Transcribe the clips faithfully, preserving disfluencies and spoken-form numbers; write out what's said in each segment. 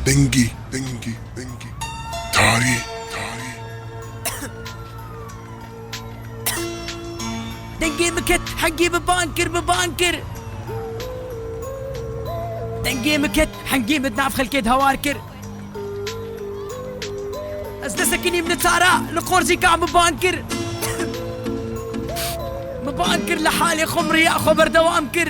Dengê, dengê, dengê. Tarî, tarî. Dengê min ket, hengê min bang kir, min bang kir. Dengê min ket, hengê min di nav xelkê de hewar kir. Ez nesekinîm li tara, li qorzîka min bang kir. Min bang kir, li halê xwe min riya xwe berdewam kir.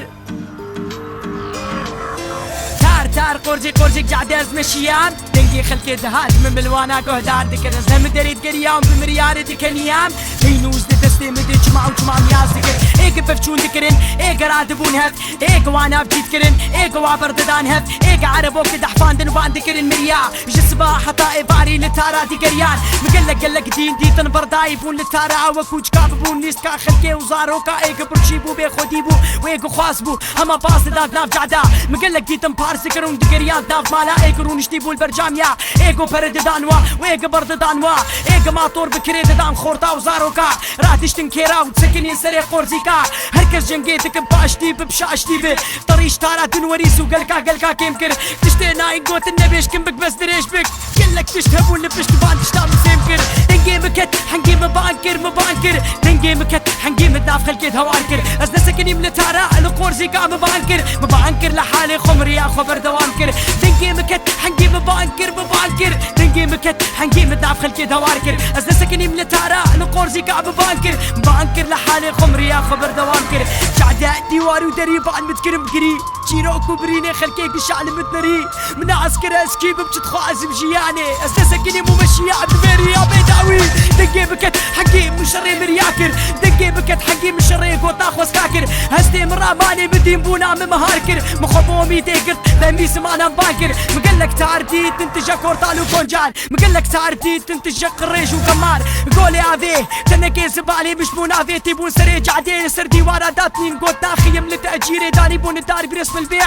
Tar tar qorzî qorzîk cadê ez meşiyam. Dengê xelkê dihat min milwana guhdar dikir. Ez hemi derê digeriyam, bi miryarê dikeniyam. Peynûz di destê min de çima û çima miyaz dikir. Ê ki pevçûn dikirin, ê gera dibûn hev. Ê ki wan av cî dikirin, ê ki wa berdidan hev. Ê ki erebo ki dehfandin wan dikirin miriya. Ji siba heta êvarî li tara digeriyan. Min gelek gelek dîn dîtin berdayî bûn li tara. Ew wekû çika bibûn nîstka xelkê û zaroka. Ê ki birçî bû bê xwedî bû û ê ki xwaz bû. Hema baz didan nav cada. Min gelek dîtin pars dikirin û digeriyan nav mala. Ê ki rûniştî bû li ber camiya. Ê ku pere didan wa û ê ki ber didan wa. Ê ki mator bi kirê didan xorta û zaroka. Radiştin kêra û disekinîn serê qorzîka. Her kes cengê dikin paştî bi pişaştî bi. Terî ji tara din werîs û gelka gelka kêm kir. Tiştê nayên gotin nebêj kin bik bes dirêj bik. Gelek tişt hebûn li pişt van tişta min fêm kir. Dengê min ket, hengê min bang kir, min bang kir. Dengê min ket, hengê min nav xelkê de hewar kir. Ez nesekinîm li tara, li qorzîka min bang kir. Min bang kir li halê xwe min riya xwe berdewam kir. Dengê min ket, hengê min bang kir, min bang kir. Dengê min ket, hengê min nav xelkê de hewar kir. Ez nesekinîm li tara, li qorzîka min bang kir. Min bang kir li halê xwe min riya xwe berdewam kir. Cade dîwar û derî ban min dikirim girî. Çîrok û birînê xelkê gişa li min derî. Min nas kir ez kî bim çi dixwazim jiyanê. Ez nesekinîm û meşiya bi vê riya bêdawî. Dengê min ket hengê min şerê min riya kir. Dengê min ket hengê min şerê gota xwezka kir. Hestê min ramanê min dîn bûna min mihar kir. Min xwe bi omîdê girt, demî zimanan ban kir. Min gelek tar dîtin tije kortal û koncar. Min gelek tar dîtin tije qirêj û gemar. Golê avê, tenekê zibalê min ji bo navê tîbûn serê cadê li ser dîwara datnîn. Got daxiyim li tecîrê danî bûn dar bi resmil bê.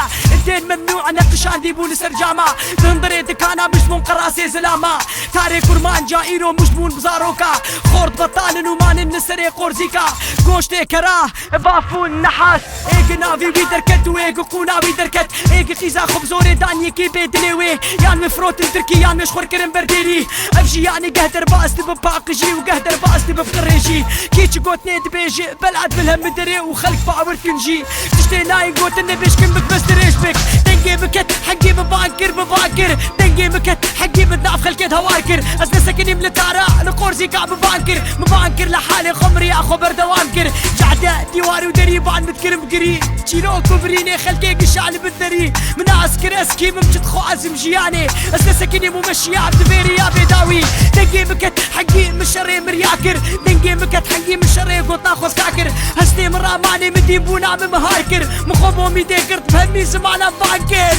Dên memnû neqişandî bû li ser cama. Di hundirê dikana min ji bûn qirasê zilama. Tarê kurmanca îro min ji bûn bi zaroka. Xort betalin û manin li serê qorzîka. Goştê kera. Bafûn nehas, ê ki navî wî derket û ê ki qûna wî derket, ê ki qîza xwe bi zorê dan yekî bê dilê wê, yan wê firotin tirkî, yan wê ji xwe kirin berdêrî. Ev jiyanê geh derbas dibe paqijî û geh derbas dibe qirêjî. Kî çi gotinê dibêje, belat bil hemi derê û xelk bawer kin jî. Tiştê nayên gotin nebêj kin bik bes dirêj bik. Dengê min ket, hengê min bang kir, min bang kir. Dengê min ket, hengê min nav xelkê de hewar kir. Ez nesekinîm li tara, li qorzîka min bang kir. Min bang kir li halê xwe min riya xwe berdewam kir. Cade, dîwar û derî ban min dikirim girî. Çîrok û birînê xelkê gişa li min derî. Min nas kir ez kî bim çi dixwazim jiyanê. Ez nesekinîm û meşiyam di vê riya bêdawî. Dengê min ket hengî min şerê min riya kir. Dengê min ket hengî min şerê gotina xwezka kir. Hestê min ramanê min dîn bûna min mihar kir. Min xwe bi omîdê girt bi hemî zimanan bang kir.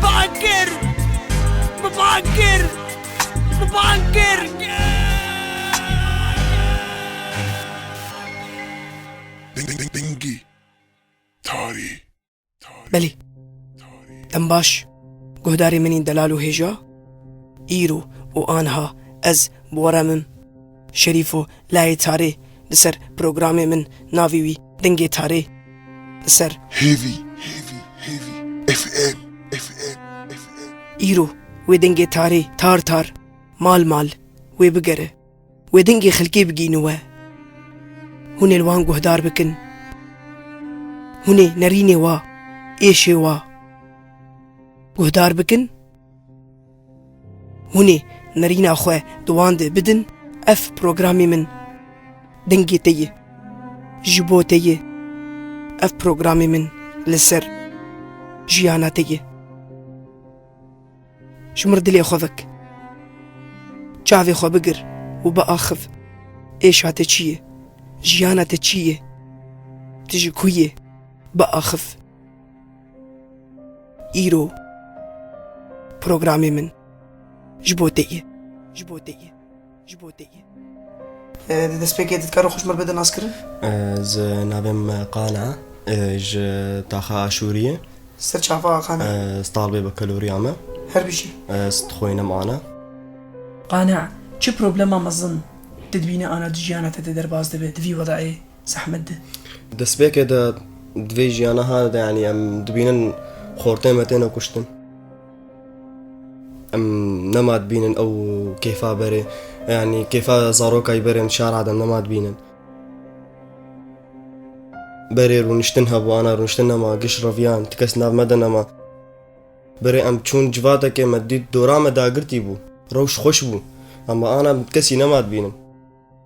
Bang kir. Min bang kir. Min bang kir. Deng, deng, deng, dengî. Tarî. Belê. Dem baş. Guhdarê min ên delal û hêja. Îro û aniha ez bi we re me. Şerîfo Layê Tarê li ser programê min navê wî Dengê Tarê li ser Hêvî, hêvî, hêvî, F M, F M, F M. Îro wê dengê tarê tar tar, mal mal wê bigere. Wê dengê xelkê bigihîne we. Hûn ê li wan guhdar bikin. Hûn ê nerînê wa, êşê wa guhdar bikin. Hûn ê nerîna xwe di wan de bidin. Ev programê min dengê te ye. Ji bo te ye. Ev programê min li ser jiyana te ye. Ji mir dilê xwe vek. Çavê xwe bigir û biaxiv. Êşa te çi ye? Jiyana te çi ye? Tu ji ku yî? Biaxiv. Îro programê min ji bo te ye. Ji bo te ye. Ji bo te ye. E, di destpêkê de dikare xwe ji mir bide naskirin? E, ez navê min Qana, e, ji taxa Aşûriyê. Ser çava Qana? E, ez talibê bakaloriya me. Her bijî. E, ez dixwînim ana. Qana, Çi problema mezin tu dibîne ana di jiyana te de derbas dibe di vî wedayê zehmet de? Destpêkê de di vê jiyana ha de, yanî em dibînin xortê me têne kuştin. Em nema dibînin ew kêfa berê, yanî kêfa zarokayî berê em şara de em nema dibînin. Berê rûniştin hebû, ana rûniştin nema, giş reviyan, ti kes nav me de nema. Berê em çûn civateke me dît dora me dagirtî bû. Rewş xweş bû. Ama ana kesî nema dibînim.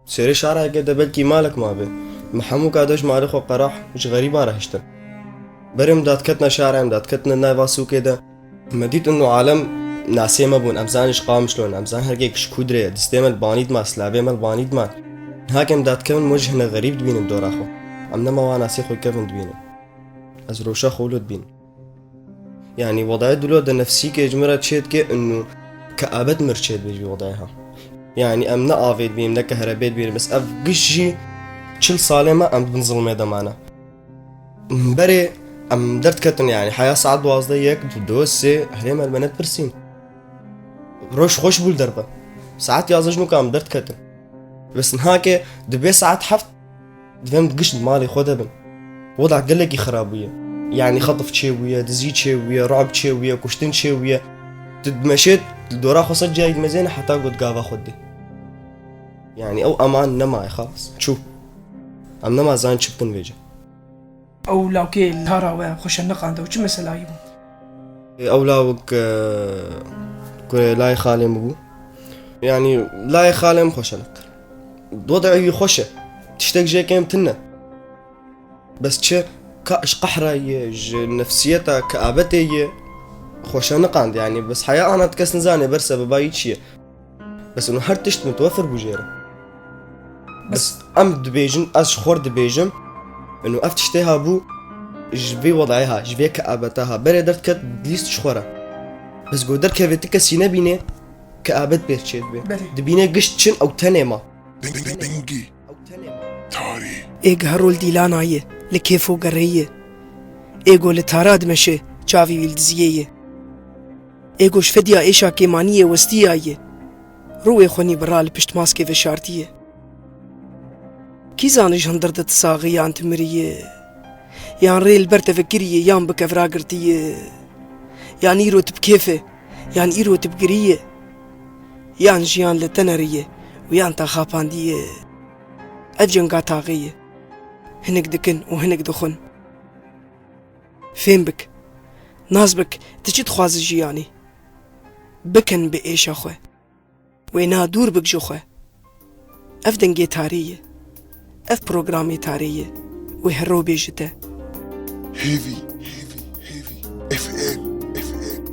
Sêrê şarayeke de belkî malek mabe. Me hemû ka de ji malê xwe qerah ji xerîba re hiştin. Berê em dadketine şarê, em dadketine nava sûkê de. Me dît inu alem nasê me bûn. Em zanî ji Qamişlo ne, em zanî herkek ji Kudrê ye. Distê me li banî dima, silavê me li banî dima. Niha ke em dadkevin, me ji hine xerîb dibînim dora xwe. Em nema wa nasê xwe kevin dibînin. Ez rewşa xwe wilo dibînim. Yanî wedayê dilo de nefsîkê ji min re çê dike inu keabet mir çê dibe ji wedayê ha. Yanî em ne avê dibînim, ne kehrebê dibînim. Bes ev giş jî çil salê me em di bin zilmê de mane. Berê em derdiketin, yanî heya saet duwazdeh yek, du, du, sê, herê me li me nedipirsîn. Roj xweş bû li derve. Saet yazdeh ji nûka em derdiketin. Bes niha ke dibê saet heft, divê em giş di malê xwe de bin. Weda gelekî xirab bûye. Yanî xetif çê bûye, dizî çê bûye, ru'b çê bûye, kuştin çê bûye. Tu dimeşê, li dora xwe sed cayî dimezêne heta ku di gava xwe didê. Yanî ew eman nemaye xalas. Çû. Em nema zanin çi bikin vêce. Ew lawkê li tara we xweşe niqande û çi meselayî bû? Ew lawik, e, kurê layê xalê min bû. Yanî layê xalê min xweşe li qir. Wedê wî xweş e. Tiştek jê kêm tune. Bes çi ka ji qehra ye, ji nefsiyeta keabetê ye, xweşe niqand yanî. Bes heya ana kes nizane ber sebeba wî çi ye. Bes û her tişt mutwefir bû jê re. Bes em dibêjin, ez ji xwe re dibêjim, û ev tiştê ha bû ji vê wedayê ha, ji vê keabeta ha. Berê derdiket lîst ji xwe re. Bes ku derkeve ti kesî nebîne, keabet pêr çê dibe. Belê. Dibîne gişt çin ew tenê ma. Dengî. Tarî. Ê giherol dîlana ye, li kêf û gerê ye. Ê go li tara dimeşe, çavî wî li diziyê ye. Ê go ji fediya êşa kêmaniyê westiya ye. Rûyê xwenî bi ra li pişt maskê veşartiye. Kî zane ji hundir de ti saxî yan ti mirî ye? Yan rê li ber te vekirî ye, yan bi kevra girtî ye? Yan îro tu bi kêf e, yan îro tu bi girî ye? Yan jiyan li te nerî ye û yan te xapandî ye? Ev cenga taxê ye. Hinek dikin û hinek dixwin. Fêm bik. Nas bik, tu çi dixwazî jiyanê? Bikin bi êşa xwe. Wêna dûr bik ji xwe. Ev dengê tarî ye. Ev programê tarî ye. Wê her ro bê ji te. Hêvî, hêvî, hêvî. F M, F M, F M.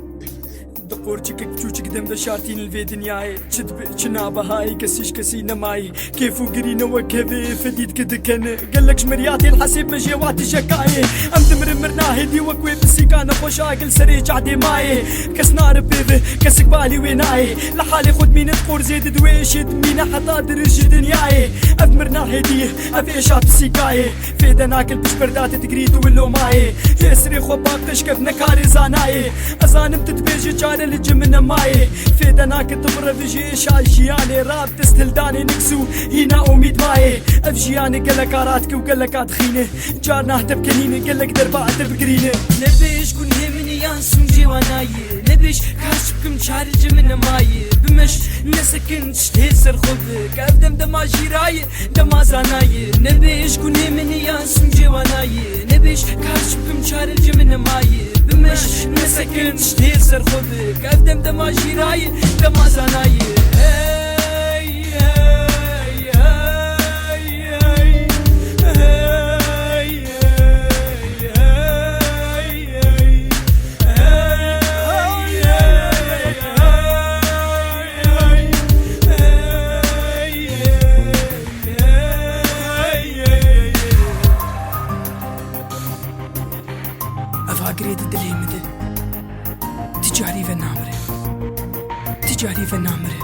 Di qorçikek çûçik dem veşartîn li vê dinyayê. Çi dibe, çi nabe hayê, kesî ji kesî nemayê. Kêf û girî ne wek hevê, fedî dike dikene. Gelek ji miryatên hesêb me jê wa tijekayê. Em dimirin mirina hêdî wek wê pisîka nexweşa gel serê cadê mayê. Kes nare pê ve, kesik balî wê nayê. Li halê xwe dimîne di qorzê di di wê êşê dimîne heta dirij ji dinyayê. Ev mirina hêdî ye, ev êşa pisîkayê. Fêde nake li pişt berda te digirî tu wilo mayê. Yê sirê xwe bak te şikef nekarê zanayê. Ez zanim tu dibêjî çare li cem min nemayê. Fêde nake tu bi revijê êşa jiyanê, rab dest hildanê niks û hîna umîd mayê. Ev jiyanê geleka radike û geleka dixîne. Carna hete bi kenîne, gelek derba hete bi girîne. Nebêj gunhê min yan sûcê wa nayê. Nebêj ka çi bikim çare cem min nemayê. Bimeş nesekin tiştê ser xwe bi. Ev dem dema jîrayê. Dema zanayê, nebêj gunê min yan sûcê wa nayê. Nebêj ka çi bikim çare cem min nemayê. Bimeş, nesekin tiştê ser xwe bi. Ev dem dema jîrayê, dema zanayê. Hey, hey, hey, hey. Hey, hey, hey, hey. Ev agirê di dilê min de. Ti carî ve namire. Ti carî ve namire.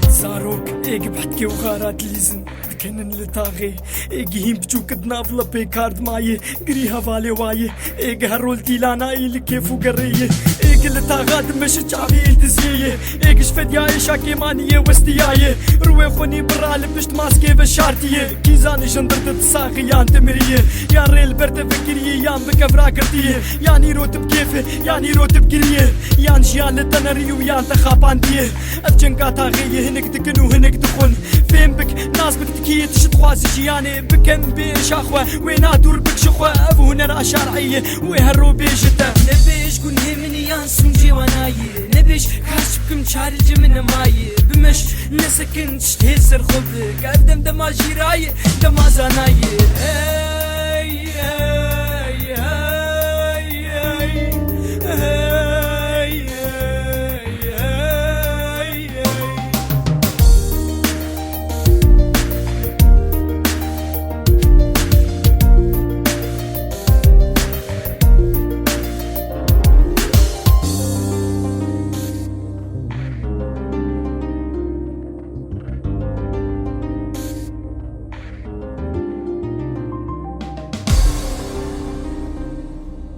Zarok. Êg behtkê û xara dilîzin dikenin li taxê. Êg hîn biçûk di nav lepê kar dimayê, girî hevalê wayê. Êg her rol dîlana ê li kêf û gerê ye. Êg li taxa dimeşi çavê ê diziyê ye. Êg ji fedya êşa kêmaniyê westiyaye. Rûyê xwinî bira li pişt maskê veşartiye. Kî zanî jindir di saxiyan dimiriye. Yan rê li ber te vekiriye, yan bi kevra girtiye. Yan îro tu bi kêf e, yan îro tu bi giriyê. Yan jiyan li te nerî û yan te xapandiye. Ev cenga taxê ye, hinek dikin û hinek dixwin. Fêm bik, nas bik, dikî tişt dixwazi jiyanê. Bikem bêşa xwe, wêna dûr bik ji xwe. Ev hunera şer'î ye, wê her ro bêji te. Nebêj gunhê min yan sûcê wanayê. Nebêj kaş bikim çar li cem min nemaye. Bimeş nesekin tişt hê ser xwe bik. Ev dem dema jîraye, dema zanaye. Hey, hey, hey, hey.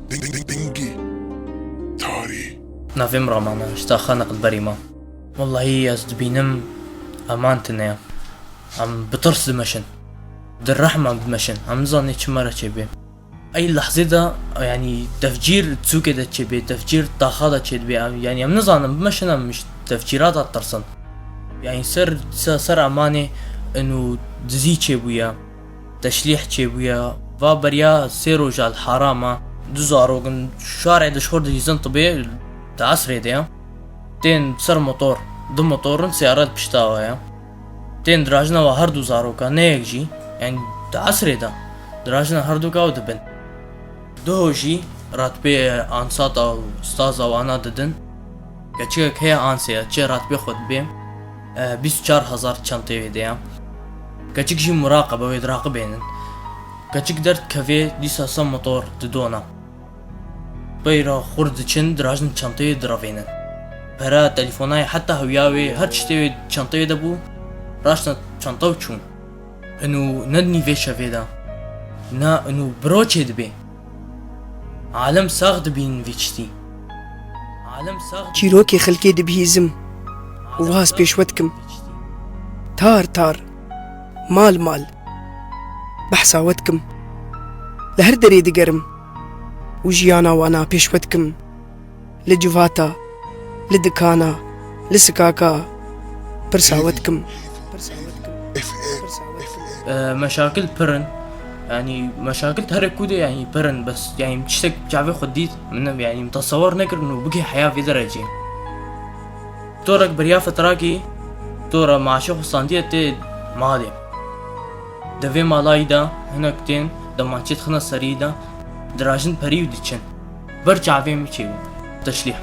Ding, ding, ding, dingi. Tarî. Navê min Raman e, ji taxa Neqilberî me. Wellahî ez dibînim eman tune ye. Em bi tirs dimeşin. Di rehma dimeşin. Em nizanin çi me re çêbê. Ey lehzê de, yanî tefcîr sûkê de çêbê, tefcîr taxa de çêdibê. Em, yanî em nizanin, bimeşin em ji tefcîra de tirsin. Yanî ser, ser, ser emanê inu dizî çêbûye, teşlîh çêbûye. Va beriya sê roja li Hara me, du zarok in, şarê de ji xwe dihîzin tibê, di esrê de ye. Tên ser motor, du motor in, seyare di pişta we ye. Tên dirajina we her du zaroka, ne yek jî, yanî di esrê de dirajina her duka we dibin. Duho jî ratbê ansata û staza wana didin. Keçikek heye ansê ye, çê ratbê xwe dibê, e, bîst û çar hezar çentê wê de ye. Keçik jî muraqebe wê diraqibênin. Keçik derdikevê, dîsa ser motor didona. Peyra xurt diçin, dirajin çanteyê direvênin. Pere, telefonayê, heta hewya wê, her tiştê wê çanteyê de bû, raştin çanta û çûn. Ino ne di nîvê şevê de, ne ino biro çê dibê. Alem sax dibînin vî tiştî. Alem sax Çîrokê xelkê dibihîzim û waz pêşwe dikim. Tar tar, mal mal, behsa we dikim. Li her derê digerim û jiyana wana pêşwe dikim. Li civata, li dikana, li sikaka, pirsa we dikim. E, meşakil pir in. Yanî meşakil di herê ku de yanî pir in, bes yanî tiştek çavê xwe dît, min ne, yanî min tesewir nekirin û bigê heya vê derecê. Torek beriya fetrakî, tora maaşê xwe standiye tê malê. Di vê malayî de hinek tên demancê dixine serî de dirajin perî û diçin. Ber çavê min çêbû. Teşlîh.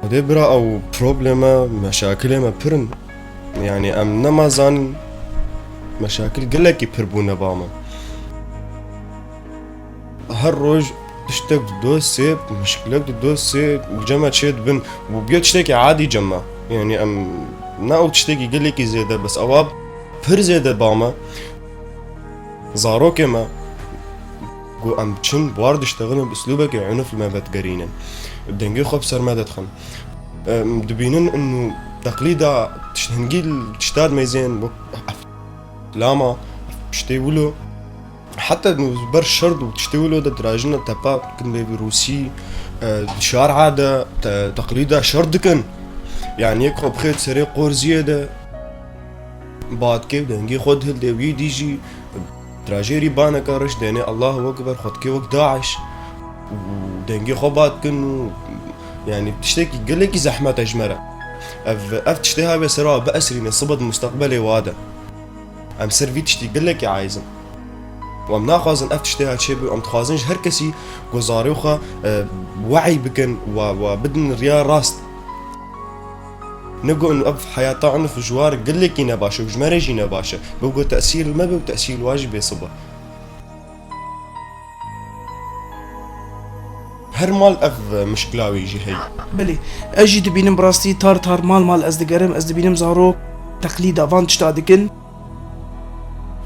Xwedê bira ew probleme, meşakilê me pir in. Yanî em nema zanin meşakil gelekî pir bûne ba me. Her roj tiştek didosê, muşkilek didosê, cem me çê dibin. Bû bûye tiştekî adî cem me. Yanî em ne ew tiştekî gelekî zêde, bes ewa pir zêde ba me. Zarokê me ku em biçin, war diştexilin, bi uslûbekê unuf li me vedigerînin. Dengê xwe bi ser me de dixin. Em dibînin inu teqlîda tişt-, hingî tişta dimeyzên wek lama, piştê wilo. Heta ber şerd û tiştê wilo de dirajine tepa kin vê vî rûsî, e, şar'a de te-, teqlîda şerd dikin. Yanî yek xwe bixêt serê qorziyê de, badkê dengê xwe dihilde wî dî jî dirajê rîbaneke reş dêne Allahu Ekber, xwe dikê wek DAIŞ. Û dengê xwe bad kin û, yanî tiştekî gelekî zehmet e ji me re. Ev, ev tiştê ha wê sera biesrîne, sibe di mustaqbelê wa de. Em ser vî tiştî gelekî aciz in. Û em naxwazin ev tiştê ha çêbe, em dixwazin ji her kesî ku zarê xwe, e, we'y bikin, wa, wa bidin riya rast. Ne ku ev heyata unuf ji war gelekî ne baş e û ji me re jî ne baş e. Bi ku tesîr li me be û tesîr li wa jî bê sibe. Her mal ev mişkila wê jî heye. Belê, ez jî dibînim bi rastî tar tar mal mal ez digerim, ez dibînim zarok teqlîda van tişta dikin.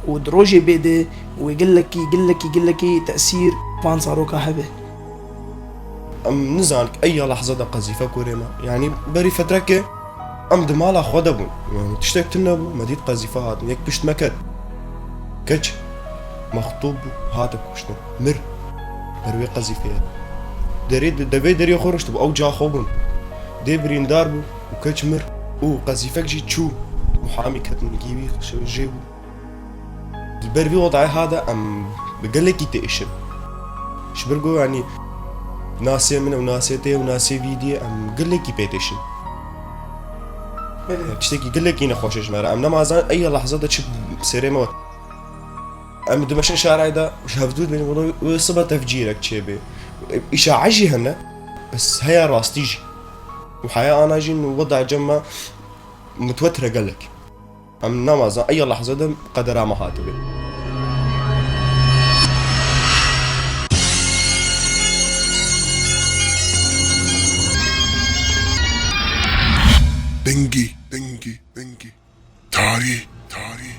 Û di rojê bê de wê gelekî, gelekî, gelekî tesîr van zaroka hebe. Em nizanik eya lehze de qezîfe kurê me. Yanî berî fetreke em di mala xwe de bûn. Yanî tiştek tune bû, me dît qezîfe hatin. Yek pişt me ket. Keç mextûb bû, hate kuştin. Mir. Ber wê qezîfeyê. Derê, devê derê xwe riştibû, ew ca xwe bûn. Dê birîndar bû û keç mir. Û qezîfek jî çû. Muhamî ketin gî wî jê bû. Li ber vî wedayê ha de em bi gelekî têşin. Ji ber ku, yanî, nasê min û nasê te û nasê vî diyê em gelekî pê têşin. Belê. Tiştekî gelekî nexweş e ji me re. Em nema zanin eya lehze de çi serê me. Em dimeşin şarayê de ji hevdû dibêjin, wilo wê sibe tefcîrek çêbe. Îşae jî hene, bes heya rastî jî. Û heya ana jî weda cem me mutwetir e gelek. Em namazan eya lehze de qedera me hatibe. Dengî, dengî, dengî. Tarî, tarî.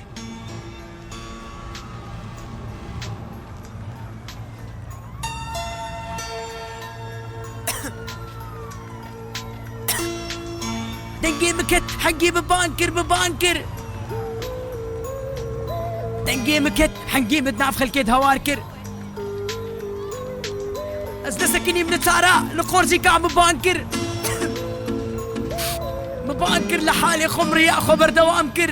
Dengê min ket, hengê min bang kir, min bang kir. Dengê min ket, hengê min di nav xelkê de hawar kir. Ez nesekinîm li tara, li qorzîka min bang kir. Min bang kir, li halê xwe min riya xwe berdewam kir.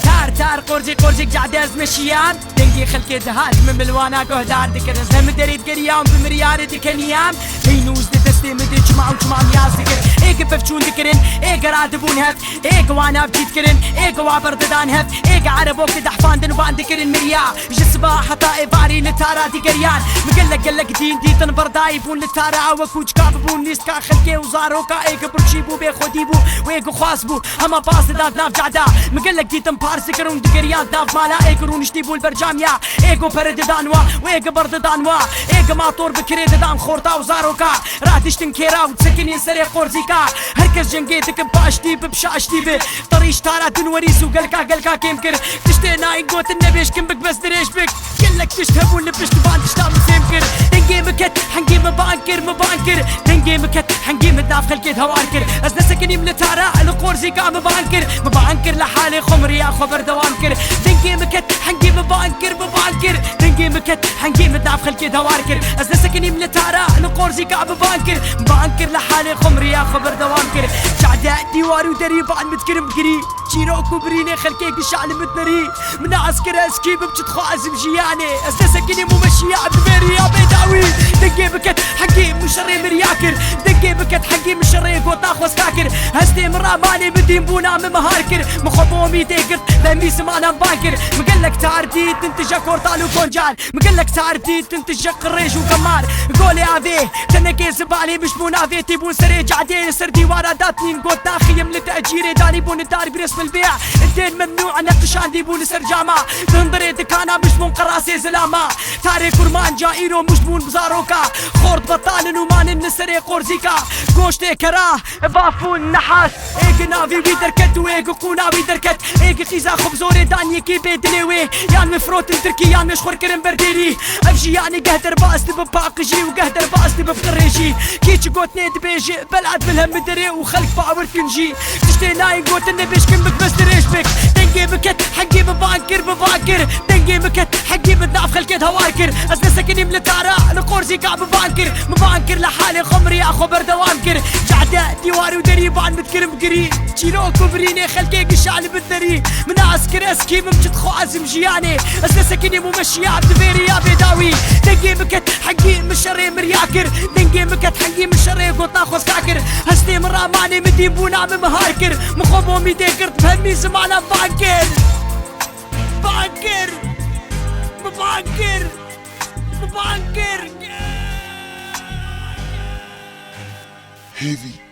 Tar tar, qorzî qorzî, cadê ez meşiyam. Dengê xelkê dihat, min milwana guhdar dikir. Ez dem derê digeriyam, bi miryarê dikeniyam. Peynûz di destê min de çima û çima niyaz dikir. Ê gi pevçûn dikirin, ê gi radibûn hev, ê gi wan navcî dikirin, ê gi wa berdidan hev, ê gi erebok didehfandin wan dikirin miriya. Ji siba heta êvarî li tara digeriyan. Min gelek gelek dîn dîtin berdayî bûn li tara, wekû çika bibûn nîstka xelkê û zaroka. Ê gi birçî bû, bê xwedî bû, wê gi xwaz bû, hema baz didan nav cada. Min gelek dîtin pars dikirin û digeriyan nav mala. Ê gi rûniştî bû li ber camiya, ê go pere didan wa, wê gi ber didan wa. Ê gi mator bi kirê didan xorta û zaroka. Radiştin kêra û disekinîn serê qorzîka. Her kes cengê dikin paştî bi pişaştî bi. Terî ji tara din werî zû gelka gelka kêm kir. Tiştê nayên gotin nebêjkin bik bes dirêj bik. Gelek tişt hebûn li pişt van tişta min fêm kir. Dengê min ket, hengê min bang kir, min bang kir. Dengê min ket, hengê min nav xelkê de hawar kir. Ez nesekinîm li tara, li qorzîka min bang kir. Min bang kir li halê xwe, min riya xwe berdewam kir. Dengê min ket, hengê min bang kir, min bang kir. Dengê min ket, hengê min nav xelkê de hawar kir. Ez nesekinîm li tara, li qorzîka min bang kir. Min bang kir li halê xwe, min riya xwe berdewam kir. Cade dîwar û derî van min dikirin bigirî. Çîrok û birînê xelkê gişa li min derî. Min nas kir ez kî bim, çi dixwazim jiyanê. Ez nesekinîm û meşiya bi vê riya bêdawî. Dengê min ket, hengê min şerê min riya kir. Dengê min ket, hengê min şerê gotna xwezka kir. Hestê min ramanê min dînbûna min mihar kir. Min xwe bi omîdê girt, demî zimanan ban kir. Min gelek tar dîtin tije kortal û koncan. Min gelek tar dîtin tije qirêj û gemar. Golê avê, tenekê zibalê min ji bo navê tî bûn serê cadê, li ser dîwara datnîn got naxiyim li tecîrê danî bûn dar birêz milbêya. Tên memnû neqişandî bû li ser cama. Di hundirê dikana min ji bûn qerasê zilama. Tarê kurmanca îro min ji bûn bi zaroka. Xort betalin û manin li serê qorzîka. Goştê kera. Bafûn nehas, ê gi navî wî derket û ê gi qûna wî derket, ê gi qîza xwe bi zorê dan yekî bê dilê wê, yan wê firotin tirkî, yan wê ji xwe kirin berdêrî. Ev jiyanê geh derbas dibe paqijî û geh derbas dibe bi qirêjî. Kî çi gotnê dibêje, bela dibe li hemî derê û xelk bawer kin jî. Tiştê nayên gotin nebêjkin bik bes dirêj bik. Dengê min ket, hengê min bang kir, min bang kir. Dengê min ket, hengê min nav xelkê de hawar kir. Ez nesekinîm li tara, li qorzîka min bang kir. Min bang kir li halê xwe, min riya xwe berdewam kir. Cade dîwar û derî van min dikirin bigirî. Çîrok û birînê xelkê gişa li min derî. Min nas kir ez kî bim, çi dixwazim jiyanê. Ez nesekinîm û meşiyam di vê riya bêdawî. Dengê min ket, hengê min şerê min riya kir. Dengê min ket, hengê min şerê gotna xwezka kir. Hestê min ramanê min dînbûna min mihar kir. Min xwe bi omîdê girt, bi hemî zimanan bang kir. Bang kir! Min bang kir! Min bang kir! Hêvî.